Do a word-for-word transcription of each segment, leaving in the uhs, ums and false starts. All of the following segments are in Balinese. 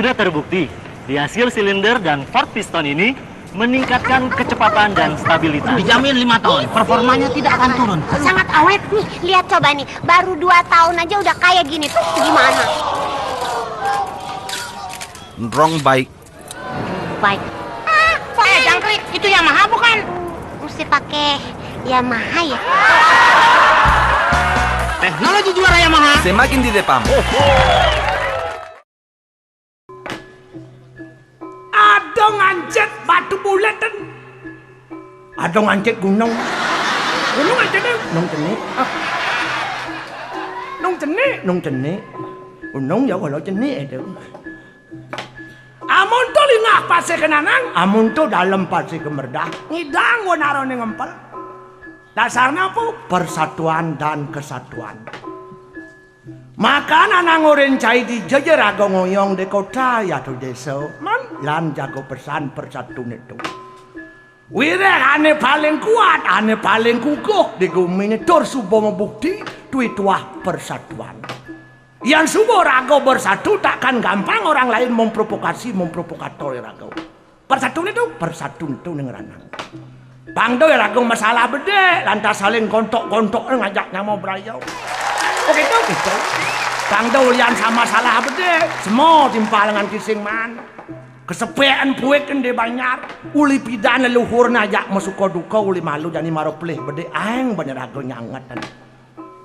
Sudah terbukti, di hasil silinder dan fork piston ini meningkatkan kecepatan dan stabilitas. Dijamin lima tahun, performanya tidak akan turun. Sangat awet nih, lihat coba nih, baru dua tahun aja udah kayak gini tuh, gimana? Wrong bike. Baik. Ah, eh, jangkrik, itu Yamaha bukan? Mesti pakai Yamaha ya? Teknologi juara Yamaha. Semakin di depan. Ada ngancet batu buletan. Ada ngancet gunung. Gunung ngancet, eh? Nung cenik. Ah. Nung cenik. Nung cenik. Gunung ya kalau cenik itu. Amun tu lingah pasih kenanang, amun tu dalam pasih kemerdah. Ngidang wanarane ngempel. Dasarnya apa? Persatuan dan kesatuan. Maka nanang urin cai di jejer agung ngoyong di kota yatu desa. Man, lan jago pesan persatu nitu. Wireh ane paling kuat, ane paling kukuh di gumi ni tur suba mabukti, tuituah persatuan. Yang suba raga bersatu, takkan gampang orang lain memprovokasi, memprovokator raga. Persatu nitu, persatu nitu ning ranang. Pang da raga masalah bedik, lantas saling gontok-gontok ngajak nyama braya. Oh gitu, gitu. Pang da ulian sama salah bedik, semua timpal dengan kising man. Kesepian puik di banjar, uli pidan leluhur najak masuka duka, uli malu jani mara pelih bedik, aeng banjar raga nyanget.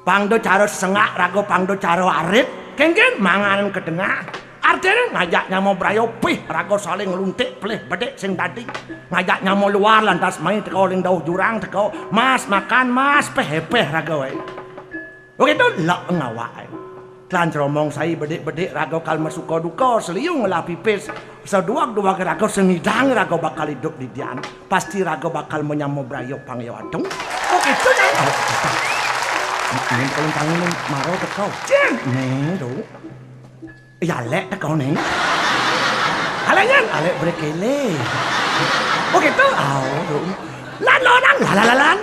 Pang da cara sengak raga, pang da cara arit, kengken manganan ke tengah. Artine ngajak nyama braya pih raga saling luntik pelih bedik sing dadi. Ngajak nyama luar lantas mai teka uling dauh jurang teka. Mas makan, Mas, peh-peh raga wae. Begitu lek ngawak. Klan cromong sai bedik-bedik raga kal masuka duka, seliu ngelah pipis. Saduag-duag raga sengidang raga bakal idup didian. Pasti raga bakal menyama braya pang ya wadung. Oh gitu kan? Oh, gitu. Ini kalau tangan maro teko. Cing. Nih, tu. Ya lek teko nih. Alek nyen, alek brekele. Oh gitu? Oh, tu. Lan, lan, lan, lan, lan, lan.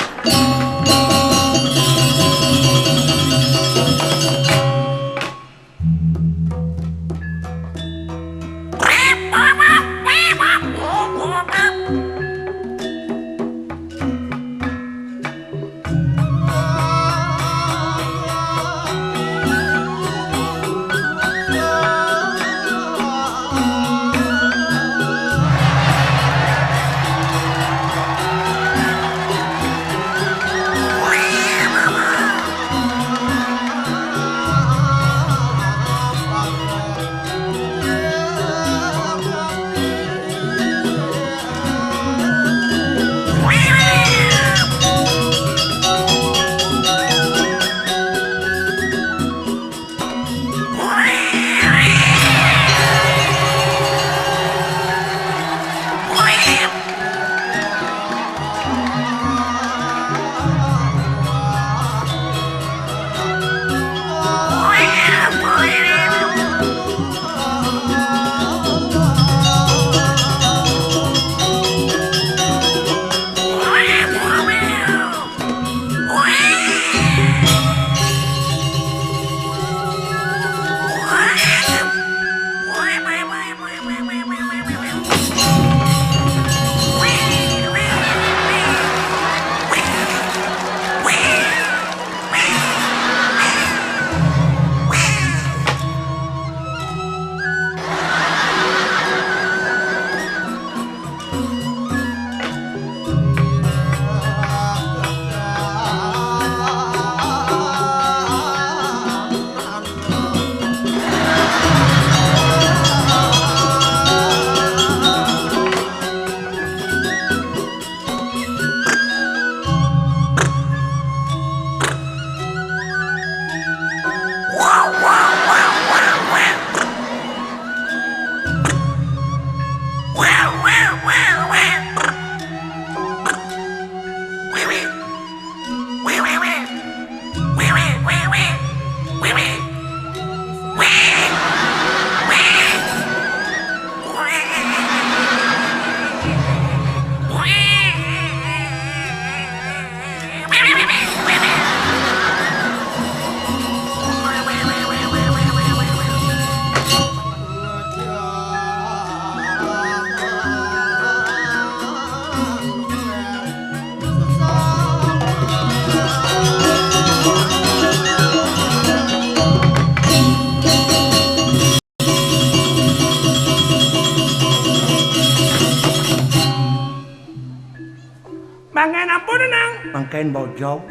Bangkén bojog.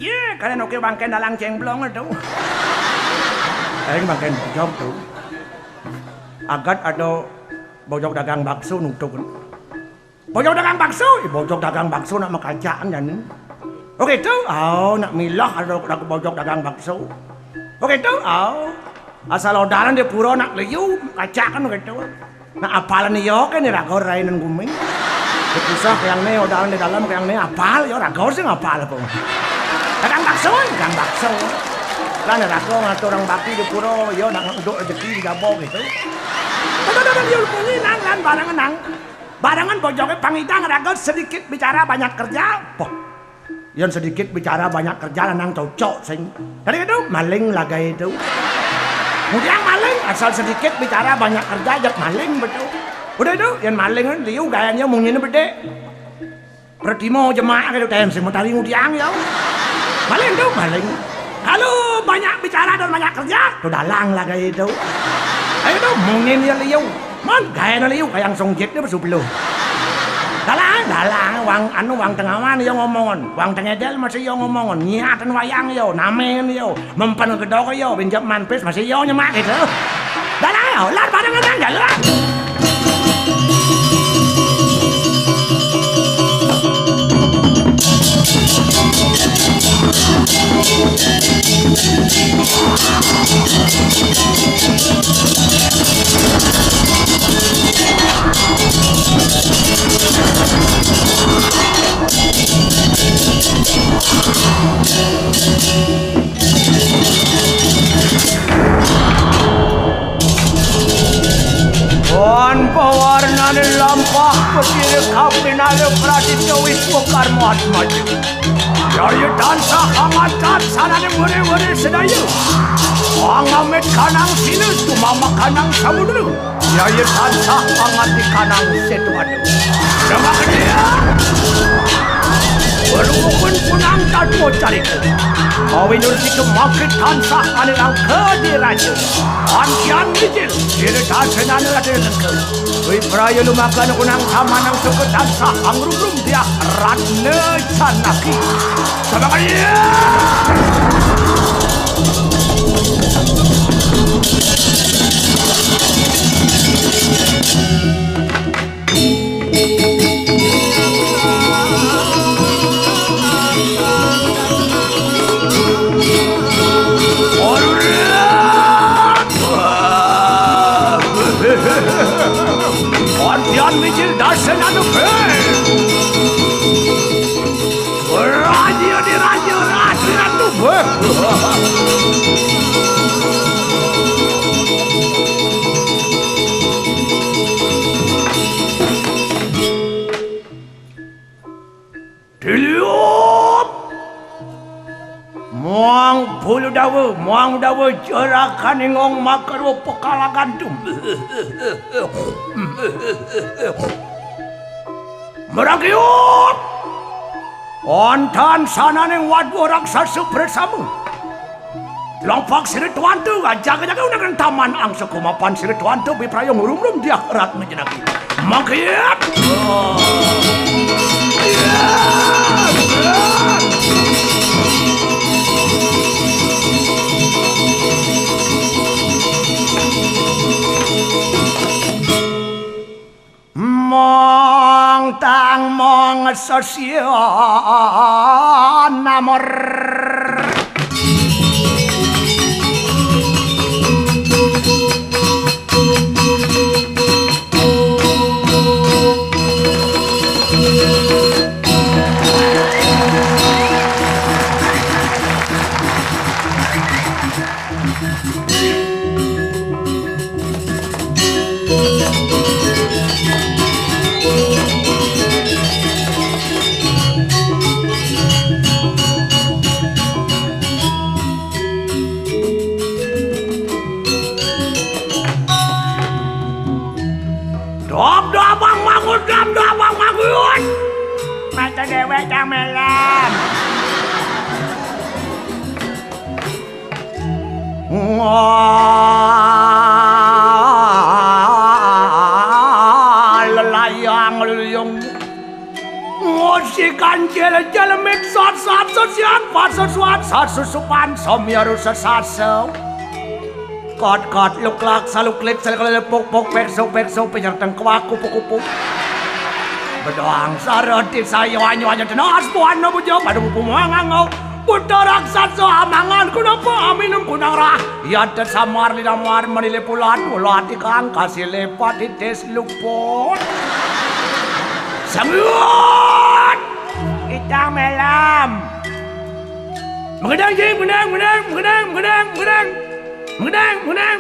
Yé, kalian oké bangkén dalang céngblong to. Aing bangkén bojog to. Agat ada bojog dagang bakso nutug. Bojog dagang bakso, ih, bojog dagang bakso nak makacaan jani. Oké to, oh, nak milah ada, ada bojog dagang bakso. Oké to, oh. Asal odalan di pura nak liu, kacaan oké to. Nah, apalan iya ké ni raga rainan gumi. Dipisah kayang né, odalan di dalam kayang né, apal ya, raga sing apal kok. Dagang bakso, dagang bakso. Lah, né raga ngatur orang bakti di pura, ya nak ngeduk rezeki di jaba gitu. Aduh, aduh, aduh, liu bunyi, nang, lan, barengan, nang. Barengan bojogé pangidang raga sedikit bicara banyak kerja. Poh. Yén sedikit bicara banyak kerja lanang cocok sing. Tadi itu maling lagai itu. Kemudian maling asal sedikit bicara banyak kerja jak maling betul. Udah itu, yén maling liu gayanya munyiné bedé. Pertimo jemak gitu, tem sing matari ngudiang ya. Maling tuh, maling. Kalau banyak bicara dan banyak kerja, tuh dalang lagai itu. Ayo tuh, mungkin ya liu. Man, gaya na liu, kayang songjit dia bersubluh. Dalang, dalang, wang anu, wang tengawan ya ngomongan. Wang tengedel masih ya ngomongan. Nyiatan wayang ya, namen ya. Mempan gedok ya, binjam manpis masih ya nyemak gitu. Dalang ya, ular pada ngenang jalan. Wan pawarnané lampah, pesiré kapinala Pradipta Wiswakarma Atmaja. Yaya tansah angat sanané wéré-wéré sedaya. Pangamit kanang sila, tumama kanang samudra. Yaya tansah angat di kanang setuana. Nama dia? Berukun punang tatwa carita. Kawinur sika makit tansah ané langka di raja. Antian mijil, sila tasenana ada lengka. Wipraya lumakan kunang samanang suka tansah angrumrum dia Ratna Janaki. Sabakaya! Pantian mijil dasen anu. Raja di raja, raja ratu. Diliup. Muang bulu dawa, muang dawa jerakan ingong makarwa pekalagan tu. Meragiut. Ontan sananing wadwa raksasa presama. Lompak sira tuanta, jaga-jaga undangan taman angsa kumapan sira tuanta bipraya ngurumrum diah erat mejenaki. Mangkiat. Mong tang mong sesya namor. Dop, dop, bang, mangut, dop, dop, bang, mangut. Mata dewek cang melem. Lelayang luyung. Ngosi Kancil jelemit sat sat sesian pasat suat sat susupan somia rusa saso. Kot kot luklak saluklik saluklik puk puk pekso pekso penyerteng kuak kupu kupu. Bedoang sarati sayo anyo anyo tenas buana bujo pada bupu mangangau. Buta raksasa amangan kunapa aminem kunang rah. Iya tesamar linamar manile pulat ulat ikang kasile patitis luput. Sangut. Itang melam. Mengedang, jing, mengedang, mengedang, mengedang, mengedang, mengedang. Mengedang, mengedang,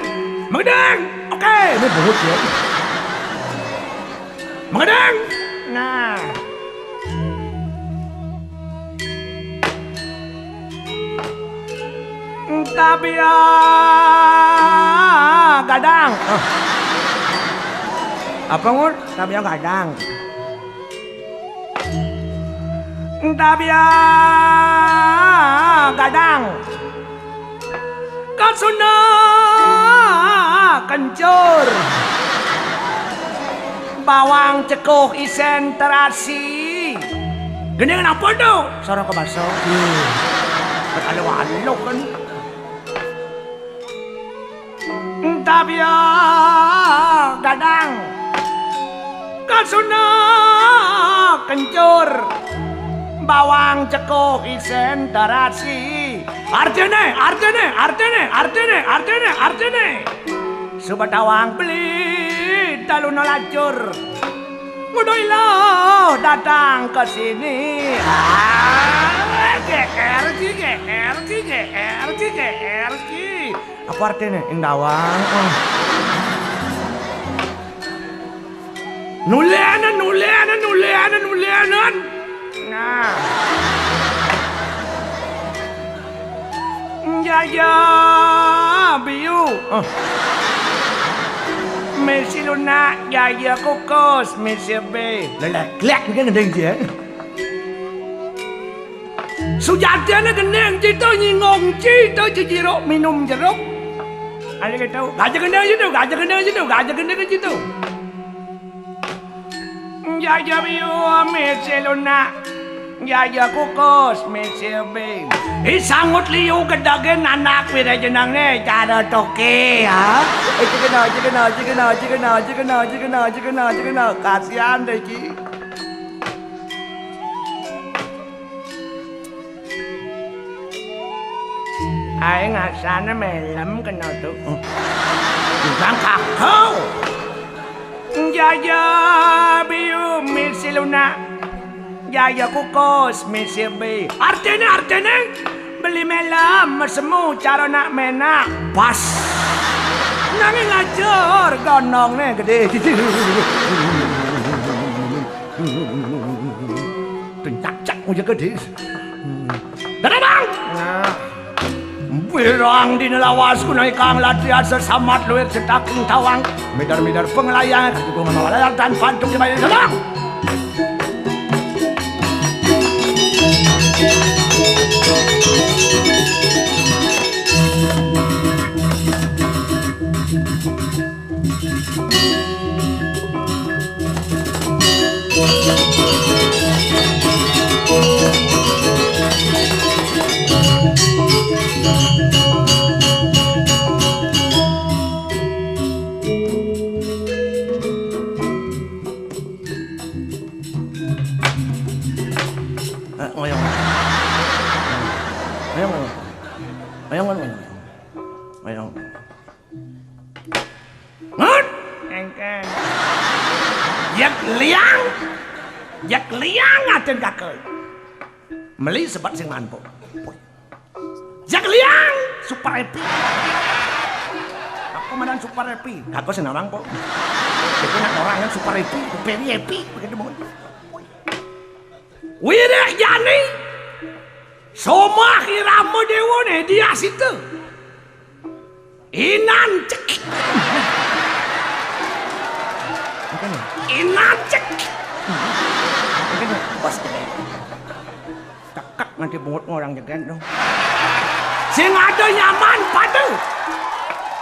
mengedang. Oke, ini buhut ya. Mengedang. Nah. Tabia gadang. Ah. Apa, Ngur? Tabia gadang. Tabia gadang. Kasuna kencur. Bawang cekuh isen terasi. Gending napa tu? Soro ke baso. Ih, beralo-alo kan. Tabia gadang. Kasuna kencur. Bawang cekuh isen terasi. Artine, artine, artine, artine, artine, artine. Suba tawang beli taluna lacur. Ngudoilo datang ke sini. Ah, G R G, G R G, G R G, G R G. Apa artine? Ing dawang. Oh. Nulenan, nulenan, nulenan, nulenan. Nah. Jaja biu. Oh. Misi lunak, jaja kukus, misi be. Lelek, lek, ni kan gending je. Sujatiné gending cita nyinggung cita jejiruk minum jeruk. Ada gitu. Gajah gending situ, gajah gending situ, gajah gending situ. Jaja biu misi lunak, jaja kukus misi bing. Isangut liu gedagin anak wira jenang né cara toke ya. Cigena, cigena, cigena, cigena, cigena, cigena, cigena, cigena. Kasihan deh, Ci. Aing asané melem kena tu. Bilang kakau. Jaja biu misi lunak. Jaja kukus misi bi. Artiné, artiné beli melem mesemu cara nak menak. Pas. Nanging ajur gondongné gedé. Kencak-cak ujug gedé. Dadabang! Nah. Wirang dina lawas guna ikang latria sesamat luwir cetaking tawang. Midar-midar panglayang, kajugung mamalayar dan pantuk di bayu dadabang. Eh, ngoyong. Ngoyong, ngoyong. Ngoyong, ngoyong. Ngoyong. Ngut. Engkén. Yek liang. Yek liang aden kakek. Meli sebat sing mantuk. Yek liang super happy. Apa madan super happy? Kagak sing orang kok. Itu nak orang kan super happy, super happy begitu banget. Wiréh jani somah Irama Déwa né dia sita. Inan cekik. Inan cekik. Bos gedé. Cekek nanti bungut ngorang jegég dong. Sing ada nyaman pada.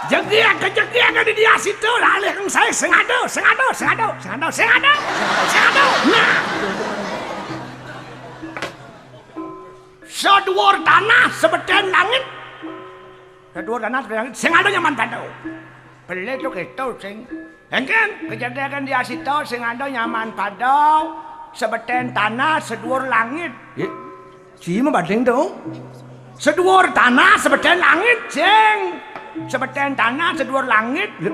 Jegég kejegég ada dia sita lalih keng saya sing ada, sing ada, sing ada, sing ada, sing ada, sing ada. Nah. Seduwur tanah, sebeten langit. Seduwur tanah, sebeten langit. Sing ada nyaman pada. Beli tu gitu, sing. Engken, kejadian di asita, sing ada nyaman pada. Sebeten tanah, seduwur langit. Ya, si mah badeng tu. Seduwur tanah, sebeten langit, sing. Sebeten tanah, seduwur langit. Lho,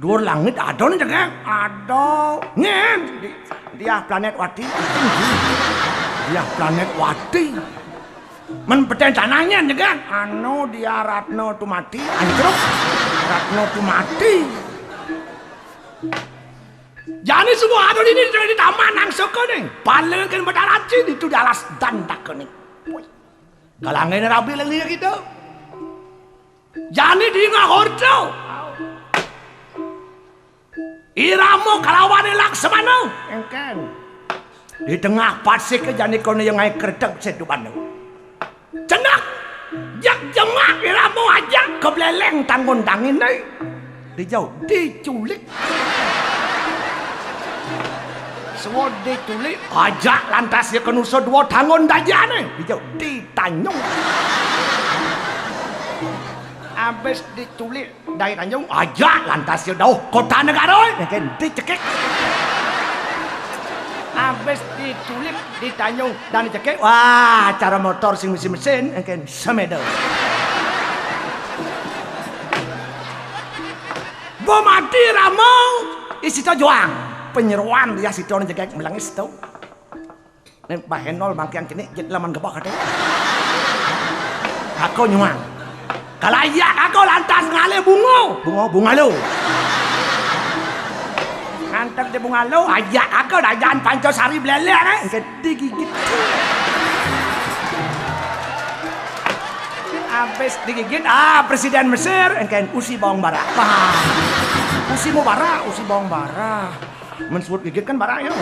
duwur langit ada nih, Jegég? Ada. Nyen, di, diah planet wati. Diah planet wati. Men beten tanah nyen, Jegég? Anu, diah Ratna Tumati. Ancruk. Ratna Tumati. Jani semua ada di, di, di taman nang soko nih. Paling kan bedaraci itu di alas dan tak nih. Woi. Kalangin rabi lagi gitu. Jani di ngahorjo. Irama kalawan Laksmana. Engken. Di tengah pasik jani kono yang ngai kredeg sedubana. Cenak. Jak jemak irama ajak kebleleng tanggon dangine. Dijauh, diculik. Suwud diculik, ajak lantas ya kenusa dua tanggon dajane. Dijauh, ditanyung. Abis diculik, Dai Tanjung, ajak lantas ya dauh kota negara, engken dicekik. Abis diculik, ditanyung, dan dicekik. Wah, cara motor sing misi mesin, engken semeda. Bo mati rama, isita joang. Penyeruan dia sita ni jegek melengis tu. Nek bahenol bangkiang kini, jet laman gebak ate. Kako nyuang. Kalau iya kako lantas ngalih bungo. Bungo, bunga lu. Ngantek di bunga lu, ajak kako dajaan Pancasari beleleh, eh. Engke digigit. Habis digigit, ah, Presiden Mesir, engke usi bawang bara. Wah. Usi mau bara, usi bawang bara. Men suwud gigit kan bara ya.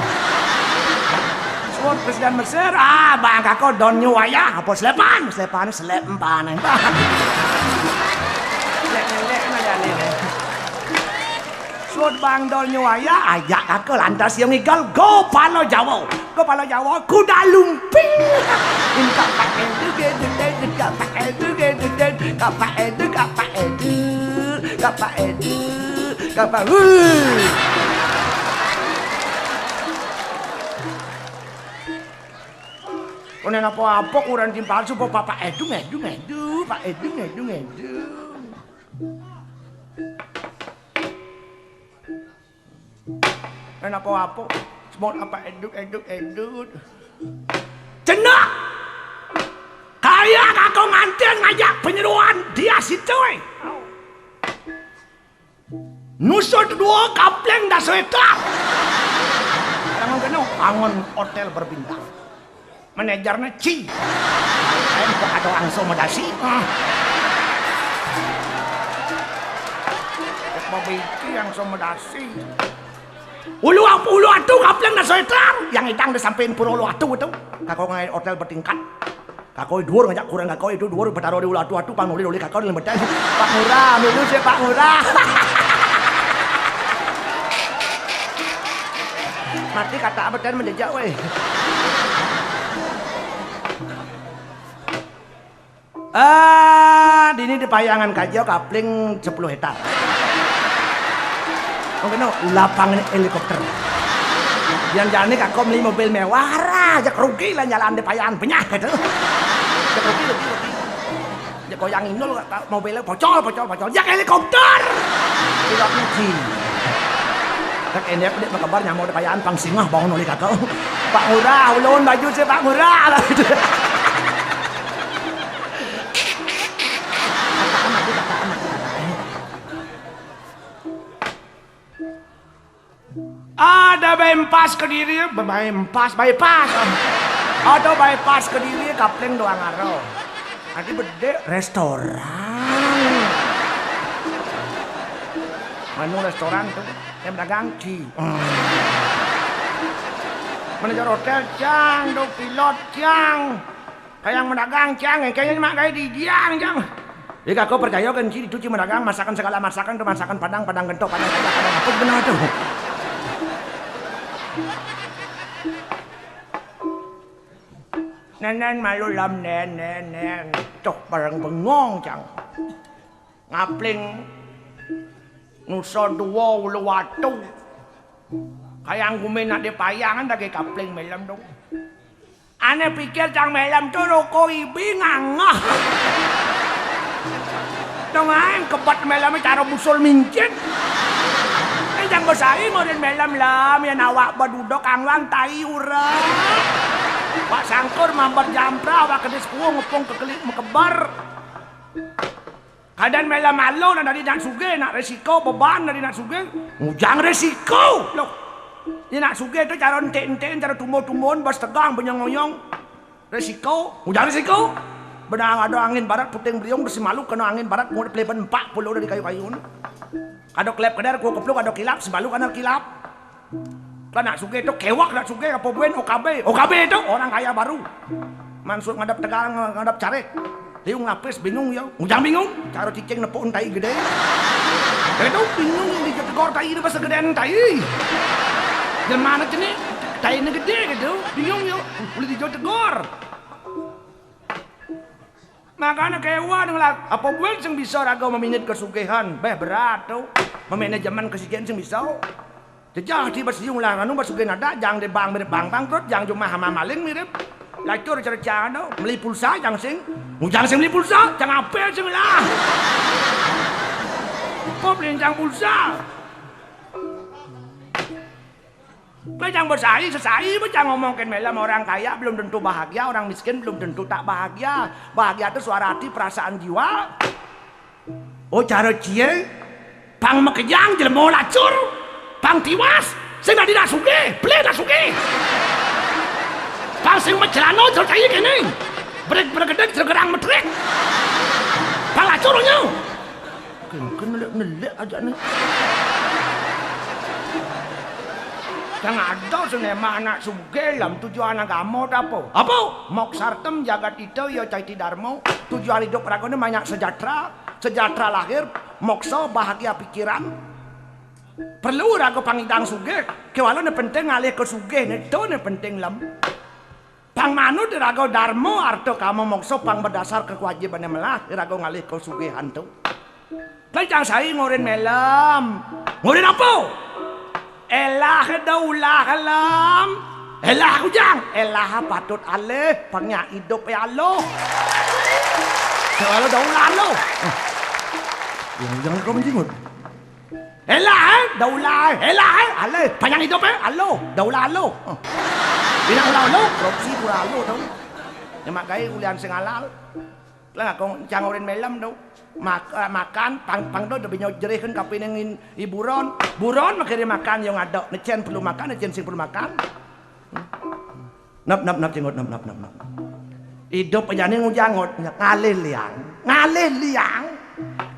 Suwud Presiden Mesir, ah, bang kako don nyu wayah, apa selepan, selepan, selep empan. Selep ngelek mah jane. Suwud bang don nyu wayah, ajak kako lantas yang igal, go pala Jawa. Go pala Jawa, kuda lumping. Ini kapak edu, gedu, gedu, kapak edu, gedu, gedu, kapak edu, kapak edu, kapak edu, kapak, wuh. Konen apa-apa kurang timpal supo Bapak Edung, Edung, Edung, Pak Edung, Edung, Edung. Konen apa-apa semua apa Edung, Edung, Edung. Cendak. Kaya kako nganten ngajak penyeruan dia situ, eh. Nusut dua kapling dasa hektar. Jangan kena bangun hotel berbintang. Manajernya Ci. Lain kok ada angso medasi. Ah. Kok babiki angso medasi. Ulu apa ulu atu kapling dasa hektar. Yang idang disampaikan pura ulu atu itu. Kako ngai hotel bertingkat. Kakoi dhuwur ngajak kurang kakoi itu dhuwur betaro di ulu atu-atu pang nuli-nuli kakoi di lembetan. Pak Ngurah, milu sik Pak Ngurah. Mati kata abeten menjejak weh. Ah, dini di payangan kaja kapling sepuluh hektar. Mungkin no, lapangan helikopter. Yang jani kako beli mobil mewah, rah, aja rugi lah jalan di payangan banyak gitu. Aja rugi, rugi, rugi. Aja goyang indul, mobilnya bocor, bocor, bocor. Jak helikopter. Tidak mungkin. Tak ini aku dek makabar nyamuk di payangan pang singah bangun oleh kakak. Pak Ngurah, ulun baju sih Pak Ngurah lah. Kata amat, kata amat, kata amat. Ada bypass Kediri, bypass, bypass. Ada bypass Kediri, kapling doang aro. Nanti bedek restoran. Menu restoran tu, yang dagang ci. Hmm. Manajer hotel cang, do pilot cang. Kayang madagang cang, eh, kayang mak gaya di diang cang. Jadi kakak percaya kan ci itu ci madagang masakan segala masakan tu masakan Padang, Padang gento, Padang gajah, Padang apa benar tu. Nenen malu lam, nen, nen, nen. Tuh, bareng bengong, cang. Ngapling nusa dua ulu watu. Kayang gumi nak dipayangan dagi kapling melem dong. Ane pikir cang melem tuh ruko ibi ngangah. Dong aeng kebet melem cara busul mincit. Eh, cang besai model melem lam, ya nawak beduduk angwang tai urang. Pak Sangkur mambat jampra, awak kedis kuung ngepung kekelik mekebar. Kadang melem alo, nak dari nak sugih, nak resiko, beban dari nak sugih. Ngujang resiko. Loh. Ini nak sugih tu cara entik-entik, cara tumbuh-tumbuhan, bas tegang, benyong-onyong. Resiko. Ngujang resiko. Benang ada angin barat, puting beliung, besi malu, kena angin barat, mau peliban empat puluh dari kayu-kayu ni. Ada kelep keder, kuah kepluk, ada kilap, si malu, kena kilap. Lah nak sugih tu kewak, nak sugih apa buen O K B. O K B tu orang kaya baru. Mansut ngadap tegal, ngadap carik. Liung lapis bingung ya. Ngujang bingung. Cara cicing nepuk tai gede. Itu bingung yang dijetegor tai ni pasal gede tai. Dan mana cene? Tai ni gede gitu. Bingung ya. Boleh dijetegor. Makanya kewa dengan lah. Apa buat sing bisa raga meminit kesugihan? Beh, berat tu. Memanajemen kesigihan sing bisa. Jejah tiba siung lah, anu, basugi nada, jang di bank mirip bank bangkrut, jang jumah sama maling mirip. Lacur cerca tu, meli pulsa jang sing. Ngujang sing meli pulsa, jang apa sing lah. Kok beliin jang pulsa? Lah, jang besai, sesai, beh, jang ngomongin melem, orang kaya belum tentu bahagia, orang miskin belum tentu tak bahagia. Bahagia tu suara hati, perasaan jiwa. Oh, cara cie, pang makejang jelema lacur, pang tiwas, sing dadi nak sugih, pelih nak sugih. Pang sing macelana, cara cai kene. Brek bergedek, sergerang metrik. Pang lacur nya. Kengken nelik-nelik aja ni. Kang ada sinema anak sugih lam tujuan agama tu apa? Apa? Moksartem jagat ita ya caiti dharma. Tujuan hidup raga ni banyak sejahtera. Sejahtera lahir, moksa, bahagia pikiran. Perlu raga pangidang sugih. Kewala ni penting ngalih ke sugih ni, tu ni penting lam. Pang manut iraga dharma, arta, kama, moksa, pang berdasar ke kewajiban yang melah, iraga ngalih kesugihan tu. Lah, jang sai ngurin melem. Ngurin apa? Elah, daulah, lem. Elah, kujang. Elah patut alih, pang nya idup ya Allah. Kalau daulah Allah. Yang jangan kau menjingut. Elah, eh, daulah, eh, elah, eh, alih. Panjang hidup, eh, alo, daulah, alo. Huh. Bila ulah, alo, korupsi pura alo, tau. Nyemak gai ulian sing halal. Lah, kong cang urin melem, tau. Mak-, eh, makan, pang, pang do, do binyo jerihkan kape nengin hiburan. Buron, makiri makan, yang ada. Necen perlu makan, necen sing perlu makan. Nop, nop, nop, jengut, nop, nop, nop, nop. Idup aja ni ngujangut, ngalih liang. Ngalih liang.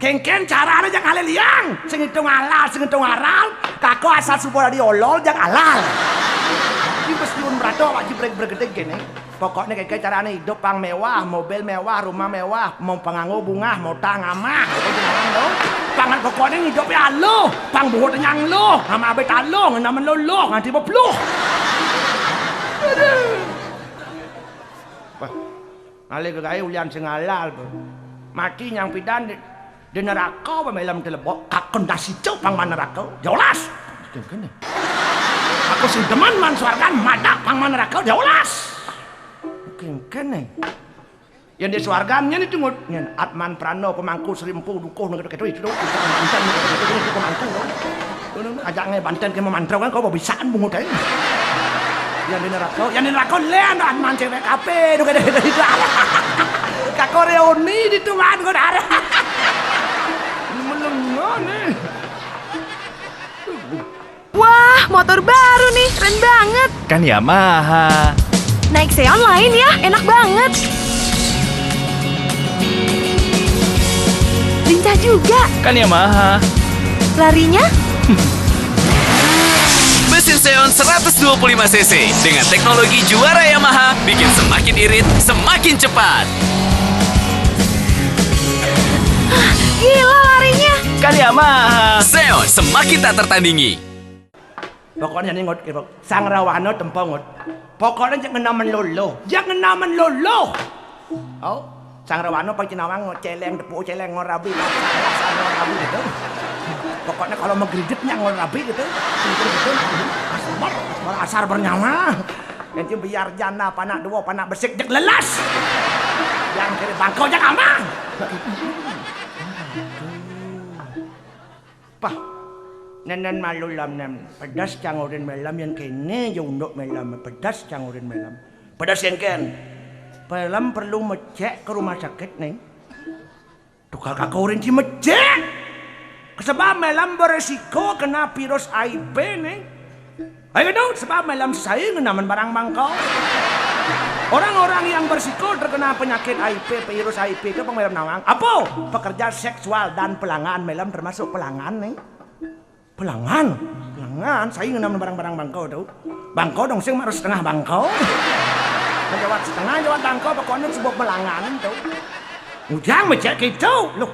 Kengken carane jang ngalih liang. Sing hitung halal, sing hitung haram. Kako asal subuh dadi olol, jang halal. Ki mesti un berato, wajib breg bergedeg gini. Pokoknya kayak carane hidup pang mewah, mobil mewah, rumah mewah, mau penganggo bungah, mau tang amah. Itu jangan dong. Pangan pokoknya hidup ya lo, pang buat nyang lo, sama abet alo, ngenamen lo, lo, nganti bepluh. Aduh. Wah, ngalih ke gawe ulian sing halal, Bro. Mati nyang pidan di, di neraka, apa melem telebok, kakon dasi cok pang man neraka, jelas. Kene. Aku sing demen man swargan, madak pang man neraka, jelas. Kene. Yang di swargan, nyen itu ngut, nyen Atman Prano, pemangku Sri Empu, dukuh, nang ketok-ketok itu, itu, itu, itu, itu, pemangku, tuh. Tuh, tuh, tuh, ajak ngai banten ke memantra kan, kau bisaan bungut aja. Yang di neraka, yang di neraka, le, anu Atman cewek kape, tuh, kada, kada, itu, ala. Kako reuni di tuan, kau darah. Melengah, nih. Wah, motor baru nih, keren banget. Kan Yamaha. Naik Seon lain ya, enak banget. Lincah juga. Kan Yamaha. Larinya? Mesin Seon seratus dua puluh lima cc dengan teknologi juara Yamaha bikin semakin irit, semakin cepat. Gila larinya. Kan Yamaha. Seon semakin tak tertandingi. Pokokné jani ngut, Ki, Pok. Sang Rawana tempo ngut. Pokokné jak ngena men lolo. Jak ngena men lolo. Oh, Sang Rawana pasti nawang céléng, tepuk céléng, ngorabi, asar, asar, ngorabi gitu. Pokokné kalau megridit nyak ngorabi gitu. Gitu, gitu. Asmar, asmar, asar bernyawa. Nanti biar janda, panak dua, panak besik, jak lelas. Yang kiri bangkau, jak amang. Pah, nenen malu lam nem. Pedas cangurin Melam, yén kéné ya unduk Melam, pedas cangurin Melam. Pedas kénkén. Melam perlu mecék ke rumah sakit, Néng. Tukal kakaurin ci mecék. Sebab Melam beresiko kena virus I P, Néng. Ayo dong, sebab Melam sesai ngenamen barang bangkau. Orang-orang yang bersiko terkena penyakit I P, virus I P itu pang Melam nawang. Apa? Pekerja seksual dan pelangan. Melam termasuk pelangan, Néng. Pelangan. Pelangan, saya ngenamen barang-barang bangkau tuh. Bangkau dong sing harus setengah bangkau. Menjawab setengah, jawab bangkau, pokoknya sebab pelangan tuh. Ujang mecék gitu, loh.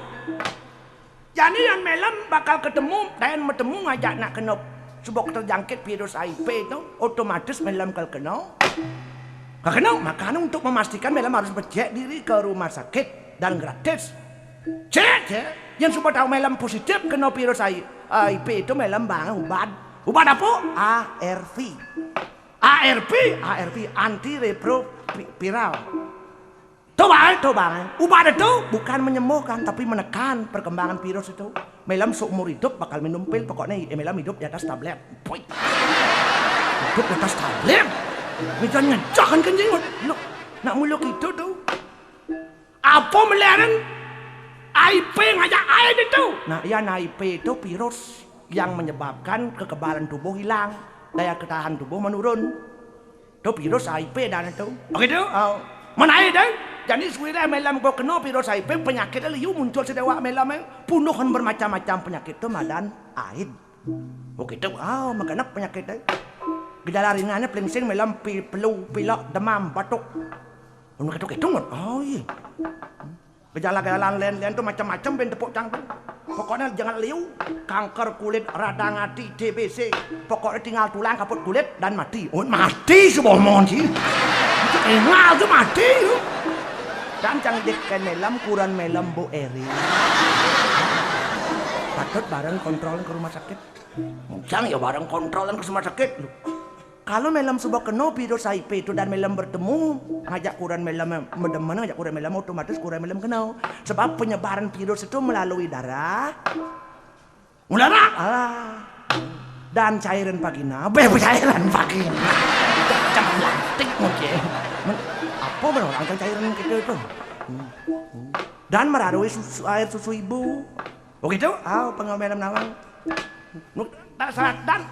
Jani yén Melam bakal ketemu, dan metemu ngajak nak kena sebab terjangkit virus I P itu, otomatis Melam kal kena. Kal kena, makanya untuk memastikan Melam harus mecék diri ke rumah sakit dan gratis. Cék, cék, yén suba tahu Melam positif kena virus I-, I P itu Melam bang ubat. Ubat apa? A R V. A R V, A R V, antiretroviral. Tuh, Bang, tuh, Bang. Ubat itu bukan menyembuhkan, tapi menekan perkembangan virus itu. Melam seumur hidup bakal minum pil, pokoknya, eh, Melam hidup di atas tablet. Puy. Hidup di atas tablet. Ngejan ngejahan kan jenggot. Lu, nak mulu gitu tuh. Apa meliharan I P ngajak air itu? Nah, ya, nah, I P itu virus yang menyebabkan kekebalan tubuh hilang, daya ketahan tubuh menurun. Itu virus I P dan itu. Oh gitu? Oh. Mana air deh? Jadi suwira Melam kena virus I P, penyakit liu muncul sedewak Melam, eh. Punuhan bermacam-macam penyakit itu madan air. Oh gitu. Oh, magenek penyakit, eh. Gejala ringannya paling sing Melam pi-, pelu, pilek, demam, batuk. Anu ketuk-ketuk, ngut. Oh, iya. Gejala-gejala lain-lain tuh macam-macam ben tepuk cang tuh. Pokoknya jangan liu, kanker kulit, radang hati, T B C. Pokoknya tinggal tulang kaput kulit dan mati. Oh, mati sih bohong sih. Itu kenal tuh mati tuh. Dan cang dek Melam, kuran Melam, Bu Eri. Patut bareng kontrol ke rumah sakit. Cang ya bareng kontrolan ke rumah sakit. Kalau Melam suba kena virus I P itu dan Melam bertemu, ngajak kuran Melam medemen, ngajak kuran Melam, otomatis kuran Melam kena. Sebab penyebaran virus itu melalui darah. Udara. Ah. Dan cairan vagina. Beh, cairan vagina. Cang lantik mungkin. Men-, apa benar orang cang cairan gitu itu? Hmm. Dan melalui susu, air susu ibu. Oh gitu? Ah, pengawal Melam nawang. Nu, tak salah dan,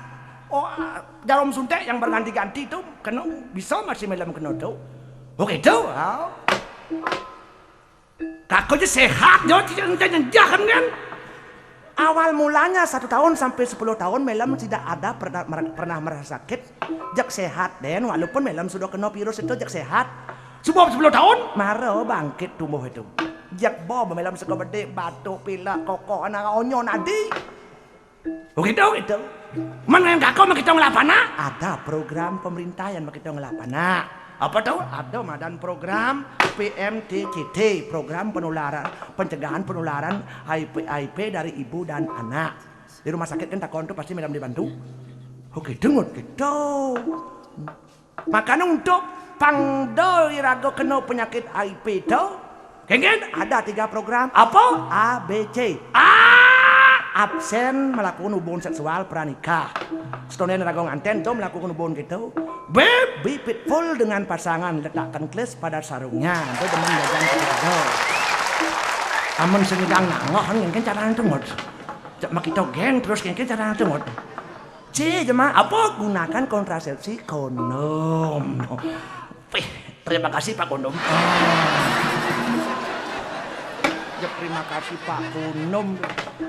oh, ah, jarum suntik yang berganti-ganti tuh kena, bisa masih Melam kena tuh. Oh gitu? Ah. Kaku aja sehat, jauh tidak jangan kan? Awal mulanya satu tahun sampai sepuluh tahun Melam tidak ada pernah, pernah merasa sakit. Jak sehat den, walaupun Melam sudah kena virus itu jak sehat. Sebab sepuluh tahun, mara bangkit tumbuh itu. Jak bo Melam sego bedek, batuk, pilek, kokok, anak onyo nadi. Oh gitu, gitu. Men yang kakak mau kita ngelapana? Ada program pemerintah yang mau kita ngelapana. Apa tuh? Ada madan program P M T C T, program penularan, pencegahan penularan I P, I P dari ibu dan anak. Di rumah sakit kan takon tuh pasti Melam dibantu. Oh gitu, ngut gitu. Makanya untuk pangdo iraga kena penyakit I P itu, kengken ada tiga program. Apa? A, B, C. A, absen melakukan hubungan seksual pranikah. Setonén iraga nganten tuh melakukan hubungan gitu. B, be faithful dengan pasangan, letakkan klis pada sarungnya. Itu demen jajan ketiga. Amun sing nyidang nangoh, kengken caranya tuh, ngut. Cak makita geng terus kengken caranya tuh, ngut. C, jemaah, apa gunakan kontrasepsi kondom. Wih, terima kasih Pak Kondom. Ah. Ya, terima kasih Pak Kondom.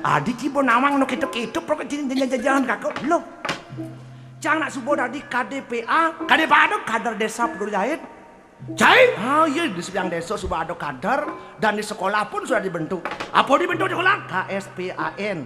Adi cibo nawang no ketuk-ketuk, pokok jin-, jin-, jin-, jangan kakak. Loh. Cang nak subo dadi K D P A, K D P A itu kader desa Peduli Air. Cai? Ah, iya, di sebiang desa sudah ada kader dan di sekolah pun sudah dibentuk. Apa dibentuk sekolah? K S P A N.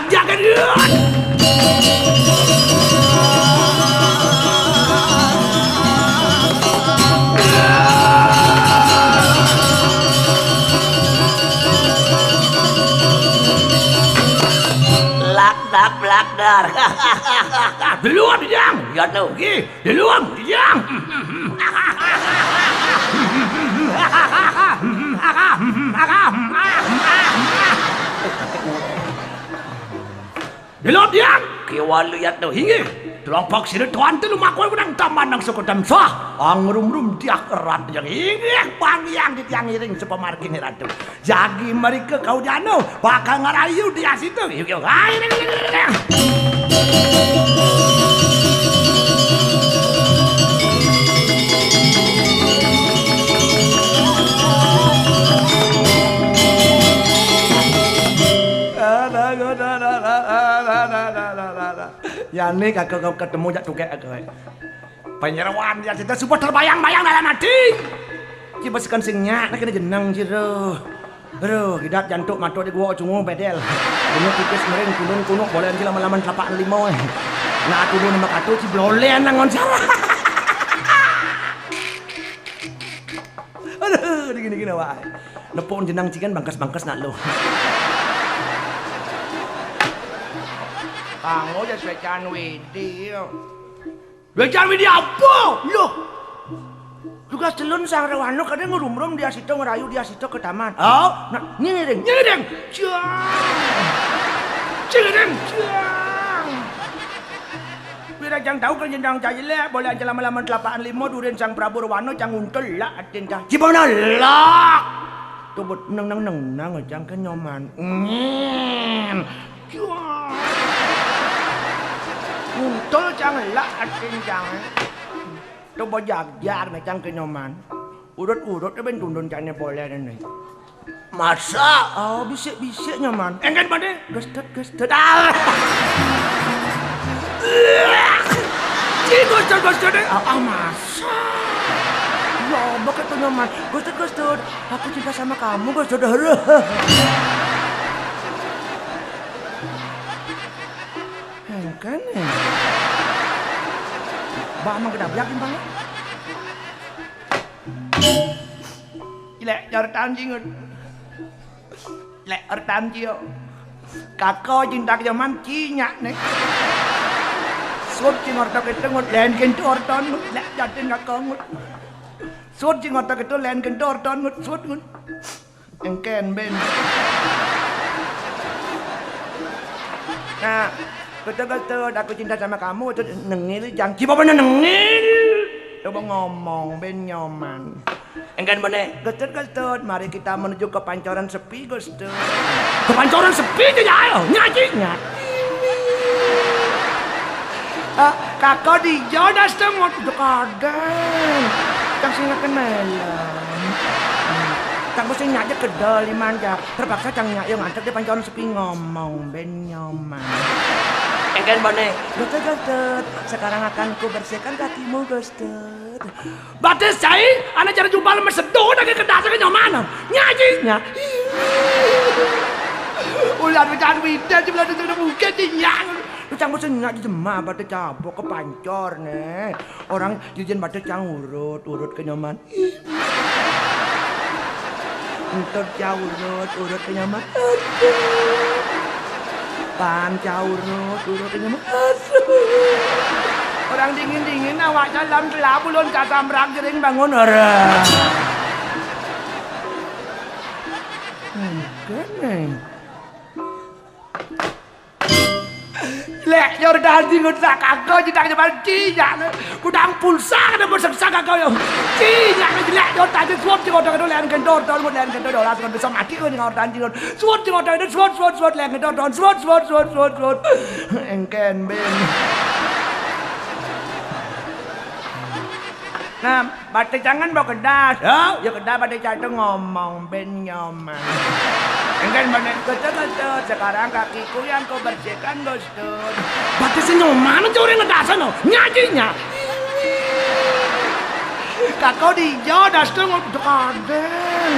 Jagjag, Gendut. Lak dak blak dar. Delok, Jang. Ya, tuh. Nggih. Delok, Jang. Delok, Jang. Kiwa lihat tuh, inggih. Tulang paksina tuan tu lumakon nang taman nang sekotem sah. Angrumrum diak erat yang inggih. Pangiang di tiang iring sepamargine ratu. Jagi mrika kaujana, bakal ngerayu di asitu. Yuk, yuk. Hai, hai, hai, hai, hai. Yane kaka ketemu jak tukek kaka. Panyeroan ya, kita suba terbayang-bayang dalam ati. Ki bes kan sing nyak, nak kena jeneng ci, roh. Roh, kidat jantuk matuk di gua cungu bedel. Bunyi tipis mering, kunun kunuk, bolehan ci lama-lama telapak lima, eh. Nak tuduh nama katu, ci blolehan nang ngoncar. Aduh, dingin-dingin awak. Nepuk jenang ci kan bangkas-bangkas nak lu. Kanggo jas wecan widi. Wecan widi apa? Loh. Tugas telun sang rewana kadang ngerumrum di asita ngerayu di asita ke taman. Oh? Nah, ngiring. Ngiring. Jang. Ngiring. Jang. Wira jang tahu kan jenang jajele, boleh aja lama-lama telapakan lima durin sang Prabu Rewana jang untel lah atin jang. Gimana lah? Tubut neng neng neng nang jang kenyoman. Ngin. Untul cang elak atin cang. Coba jajar ne cang kenyoman. Urut-urut ben tundun cangnya boleh ne. Masa? Oh, bisik-bisik nyoman. Engken pada? Gestet, gestet. Ah. Ci gestet, gestet. Ah, ah, masa? Ya, begitu nyoman. Gestet, gestet. Aku cinta sama kamu, gestet. Engken, eh. Ba mang kedap yakin banget. Ilek jortan jingut. Lek ortan cio. Kaka cinta ke zaman cinyak ne. Sud cing orta ketengut, len kentu orta ngut, lek jatin kaka ngut. Sud cing orta ketu, len kentu orta ngut, sud ngut. Engken ben. Nah, betul-betul aku cinta sama kamu, itu nengil jangki apa nengil? Coba ngomong ben nyoman. Engken bene, gestet-gestet, mari kita menuju ke pancoran sepi, gestet. Ke pancoran sepi ke ya, ayo, nyaji, nyaji. Ah, kaka di jono setengah itu kadang. Cang sing ngeken melem. Cang mesti nyak je kedel iman ja. Terpaksa cang nyak yang ngantek di pancoran sepi ngomong ben nyoman. Engken bene, gestet-gestet. Sekarang akan ku bersihkan kakimu, gestet. Batis cai, ana cara jubal mesedot ake kedas ke nyoman. Nyaji nya. Ulah pecahan wida ci belada tengah bukit ci nyang. Lu cang bosen nyak di jema bate cabok ke pancor ne. Orang jujin bate cang urut, urut ke nyoman. Entot cang urut, urut ke nyoman. Aduh. Pan cang urut, urut ke nyoman. Aduh. Orang dingin-dingin awak dalam kelabu lon kasam rak jering bangun orang. Enggak, Neng. Lek Yor dadi ngut sak kagak, jitak nyebar ciyak. Kudang pulsa kada mau seksa kagak yo. Ciyak jelek yor dadi suwut sing odong itu len kendor, dor ngut len kendor, dolas ngut bisa mati kau ning yor dadi ngut. Suwut sing odong itu suwut, suwut, suwut, len kendor, dor, suwut, suwut, suwut, suwut, suwut. Engken, Ben. Nah, batis jangan mau kedas. Ya? Ya kedas batis jatuh ngomong, Ben nyoman. Engken, Ben, betul, betul. Sekarang kakiku yang kau bersihkan, Gus. Batis nyoman, curi ngedasan, no. Nyajinya. Kakau di jo, das tuh ngut-, kadeng.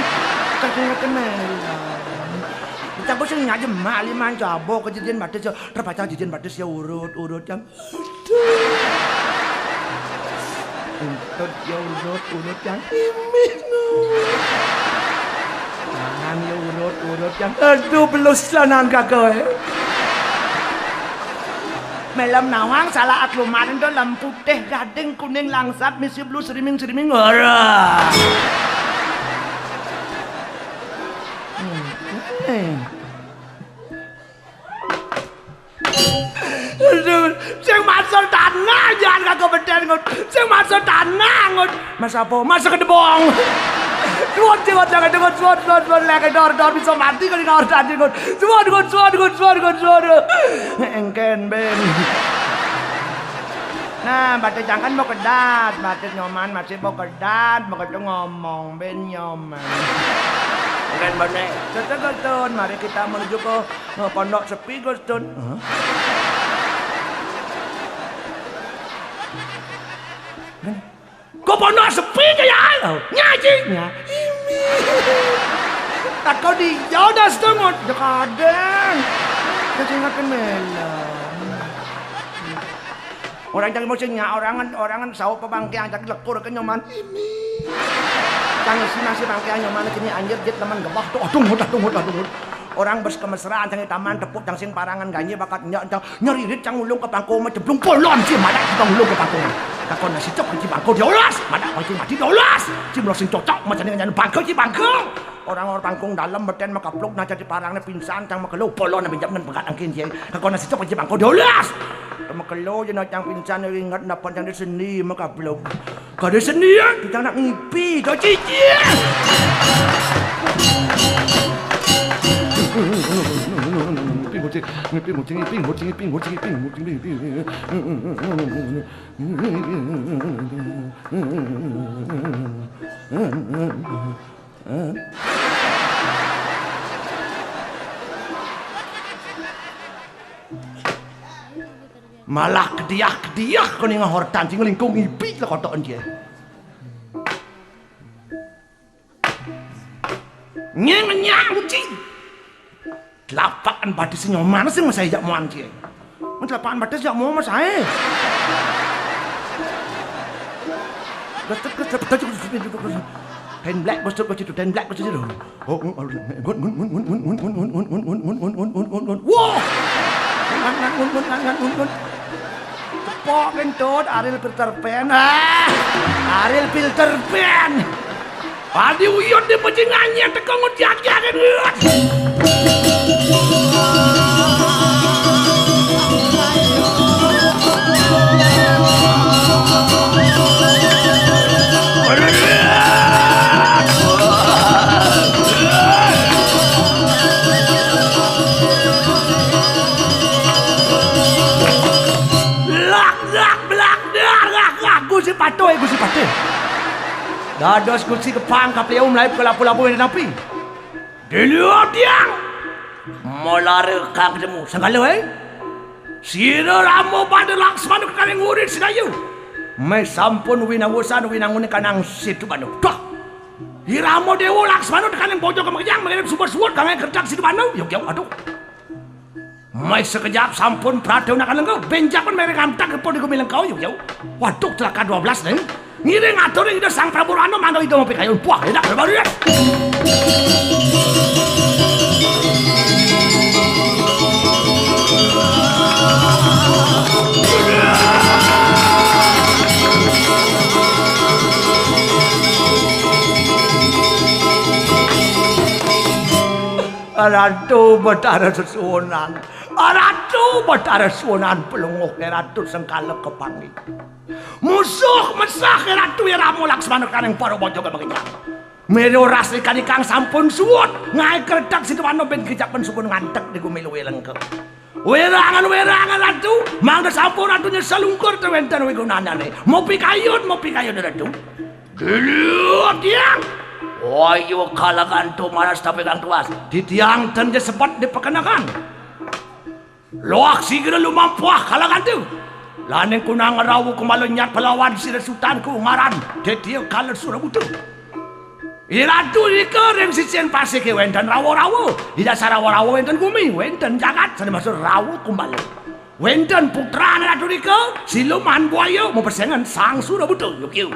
Kasih ngeten melon. Kita ku sing nyaji mak liman jabo kejadian batis, ya. Terpacang jijin batis, ya, urut, urut, yang. Aduh. Untut, ya, urut, urut, yang. Imih, no. Tangan, ya, urut, urut, yang. Aduh, belus lanan kakak, eh. Melem nawang salah akluman, itu lem putih, gading, kuning, langsat, misi blue, sriming, sriming, ora. Hmm, eh. Aduh, sing masuk tanah, jangan kagak beden, ngut. Sing masuk tanah, ngut. Mas apa? Masuk ke debong. Suwun, suwun, jangan dengar, suwun, suwun, suwun, lek dor, dor, bisa mati kalau nggak harus tadi, ngut. Suwun, ngut, suwun, ngut, suwun, ngut, suwun. Engken, Ben. Nah, batis jangan mau kedat, batis nyoman masih mau kedat, mau ketemu ngomong, Ben nyoman. Engken, Ben, eh. Betul, betul. Mari kita menuju ke, eh, pondok sepi, Gus Dun. Hah? Kok pondok sepi kaya ae lho. Nyaji. Nya. Ini. Tak kau di jauh dah setengah. Dekadeng. Kau ingatkan melon. Orang jangan mau sing nya, orangan, orangan sawo pepangkean, jangan lekur ke nyoman. Ini. Jangan isi nasi pangkean nyoman, sini anjir, jit teman gebah. Tuh, aduh, ngut, aduh, ngut, aduh, ngut. Orang bes kemesraan, jangan taman, tepuk, jangan sing parangan, ganye, bakat, nyak, cang, nyeririt, cang ulung ke pangko, mah ceblung, polon, si, madak, cang ulung ke pangko. Kakon nasi cok, kunci pangko, diolas. Madak, kunci mati, diolas. Si, melos sing cocok, macam ni, bangko, si, bangko. Orang-orang pangkung dalam, beten, makapluk, nah, jadi parangnya pingsan, cang makelo, polon, nabi jam, ngan pegat, angkin, si. Kakon nasi cok, kunci pangko, diolas. Makelo, je, nah, cang pingsan, ingat, dapat, cang di seni, makapluk. Kada senian, kita nak ngipi, kau cicil. Ngipi, ngucing, ngipi, ngucing, ngipi, ngucing, ngipi, ngucing, ngipi, ngucing, ngipi. Malah kediah-kediah kau ni ngahortan, sing lingkung ipi lah kotokan dia. Nyeng nyang, cing. Telapakan batis nyoman sing masai jak muan, cing. Mun telapakan batis jak muan masai. Gas, gas, gas, gas, gas, gas, gas. Ten black, bos, bos, itu, ten black, bos, itu. Oh, oh, oh, ngun, ngun, ngun. Wah! Ngun, ngun, ngun, ngun, ngun, ngun, ngun, ngun. Cepok kentut, Ariel Peter Pan. Ah! Ariel Peter Pan. Adi uyut di pejingannya, teko ngudiak-diakin uyut. Blak, blak, blak, blak, blak, blak, Gusti Patuh, eh, Gusti Patuh. Dados Gusti Kepang kapliau mlayu ke lapu-lapu enten api. Dilihat tiang. Molar kang ketemu. Sanggalo, eh. Sira Rama pada Laksmana kekaning ngurit sedayu. Meh sampun winawusan winangune kanang situ banu. Dah. Irama Dewa Laksmana tekaning bojo kemekejang mengirim suba suwut kangen kertak situ banu. Yuk, yuk, aduh. Meh sekejap sampun prate nak lengkau, benjakan mereng amtak kepul di gumi lengkau, yuk, yuk. Waduh, celaka dua belas nih. Ngiring atur Ida Sang Prabu Rano mangga Ida mapi kayun. Wah, enak baru ya. Ratu Betara Sesuunan. Ratu Betara Sunan Pelungguh, Ratu Sengkala Kepangi. Musuh mesah Ratu Rama Laksmana kaning para bojoge makenyang. Mero ras ikan ikang sampun suwut, ngae kretek sida mano ben kejapen sampun ngantek di gumi luwe lengke. Werangan-werangan Ratu, mangda sampun Ratu nyesel ungkur te wenten wigunanane. Mopi kayun, mopi kayun Ratu. Dulu tiang. Wayu kalagan tumaras tapi kang tuas. Titiang ten jesepet dipekenakan. Loak sigra lumampah kalagan tu. Laning kunang rawu kumala nyat pelawan sira sutanku ngaran Detia Kala Surabuta. Iratu rika ring sisien pasike wenten rawa-rawa. Ida sarawa-rawa wenten gumi, wenten jagat sane maksud rawa kumbala. Wenten putrane Ratu rika, Siluman Buaya mapesengan Sang Surabuta. Yuk, yuk.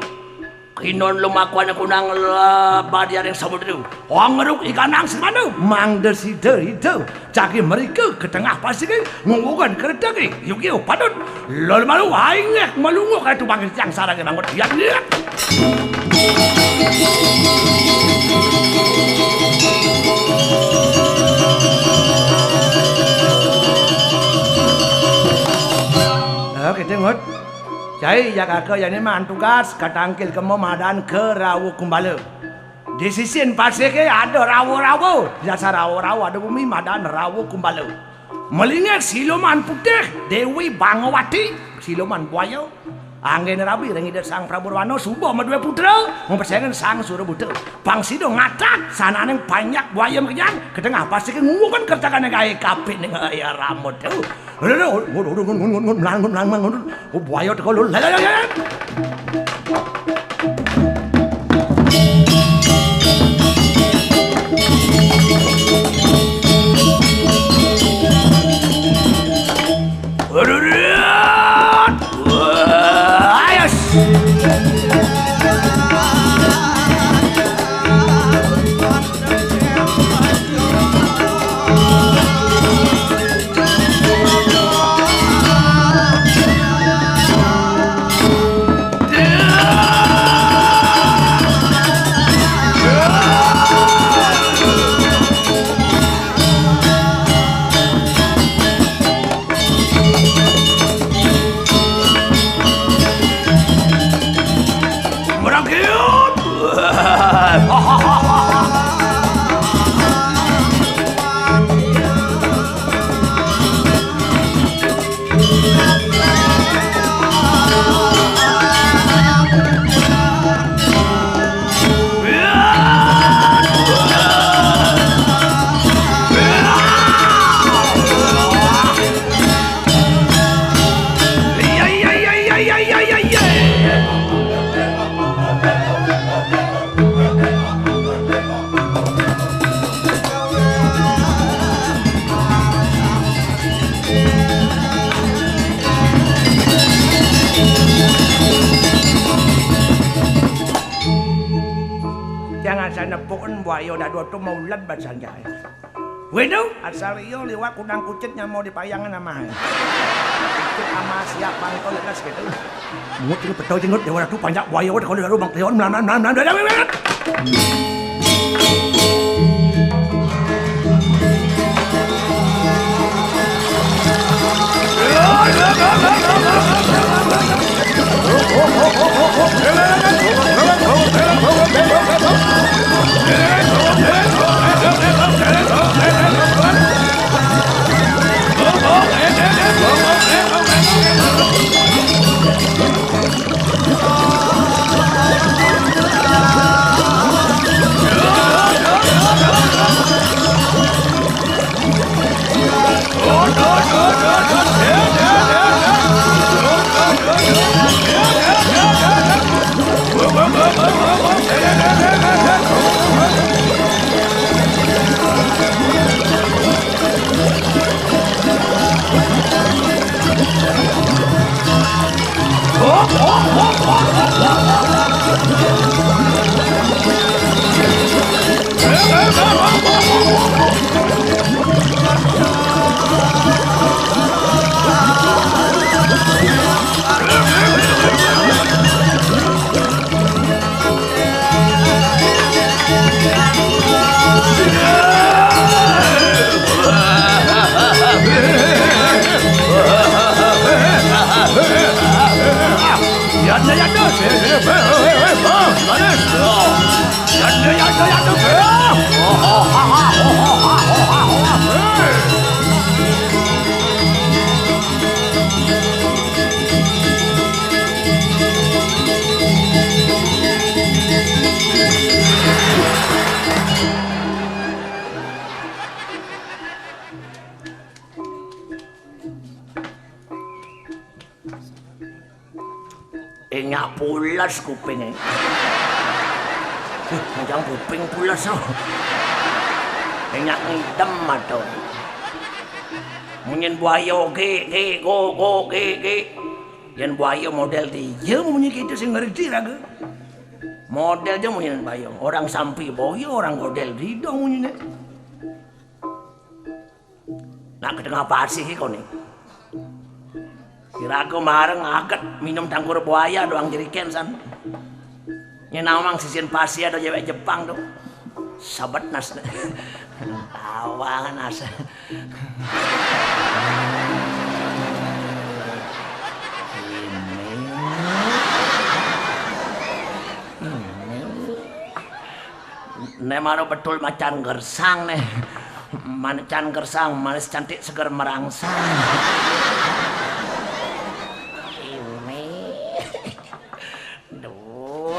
Kinon lumakwane kunang lebadi ring samudra. Angruk ikanang semana, mangda sida ida. Jagi mrika ka tengah pasike, nguwugan kretege. Yuk, yuk, padut. Lol malu, aingeh, malunguh katu bangkit yang sarage mangut. Yan, yan. Oke, dengut. Cai, jakaka, jani man tugas, katangkil kemo madan ke rawa kumbala. Di sisin pasike ada rawa-rawa. Dasar rawa-rawa ada bumi madan rawa kumbala. Melingeh Siluman Putih, Dewi Bangawati, Siluman Buaya. Anggene rabi ring Ida Sang Prabu Rwana suba madue putra, mapesengan Sang Surabuta. Pang sida ngatak sananing panjak buaya makejang, ka tengah pasike nguwugan kertakane gae kape ning aya ramut. Buaya teka lul. Merangkut. Jangan saya nepukin buaya dado tu mau led basan jahit. Wénu, asal iya liwat kunang kucit nyama di payangan amahe. Kucit ama siap bangkol lekas gitu. Mungut ini betul jenggot Dewa Ratu panjak buaya wadah kalau lalu bang Trion melam melam melam melam. Enyak pules kupingnya. Jangan kuping pules, oh. Enyak ngitem atau. Munyin buaya, ge, ge, go, go, ge, ge. Yang buaya model dia munyi kita sing ngerti raga. Model aja munyin buaya. Orang sampi boya, orang godel didong munyinya. Nak ke tengah pasih kau ni. Kira aku mareng aget minum tangkur buaya doang jeriken san. Ini namang sisin pasih ada cewek Jepang tuh. Sabet nas. Tawangan nas. Ne mano betul macan gersang ne. Macan gersang, manis cantik seger merangsang. Ini. Duh.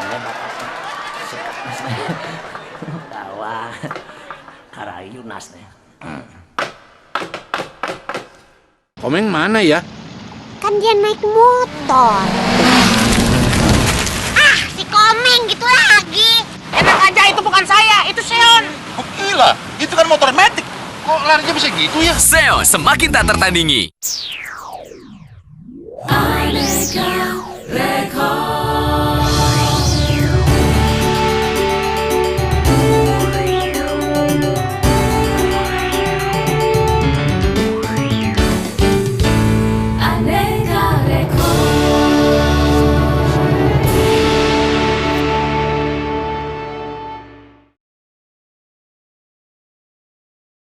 Ini bapak sikat nas ne. Dawa. Karayu nas ne. Komeng mana ya? Kan dia naik motor. Ah, si Komeng gitu lagi. Enak aja, itu bukan saya, itu Seon. Oh, gila, itu kan motor metik. Kok larinya bisa gitu ya? Seon semakin tak tertandingi.